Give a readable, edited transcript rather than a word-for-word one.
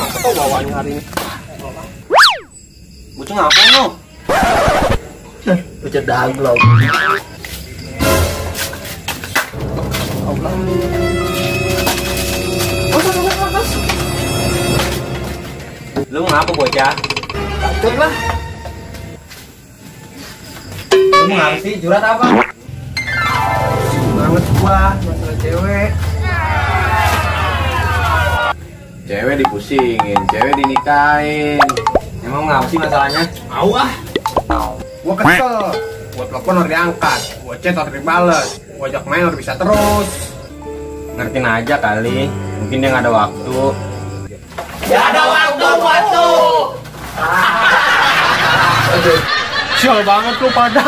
mantep kok bawahnya hari ini. Bocah ngapain lo? Bocah daglok. Lu ngapa bocah? Takut lah. Lu ngapa sih? Curhat apa? Banget gua masalah cewek. Cewek dipusingin, cewek dinikahin. Emang ngapa sih masalahnya? Mau ah. Gua kesel. Gua telepon harus diangkat. Gua chat harus dibales. Gua ajak main harus bisa terus. Ngertiin aja kali. Mungkin dia nggak ada waktu. Ya ada waktu buat tuh. Sial banget lu pada.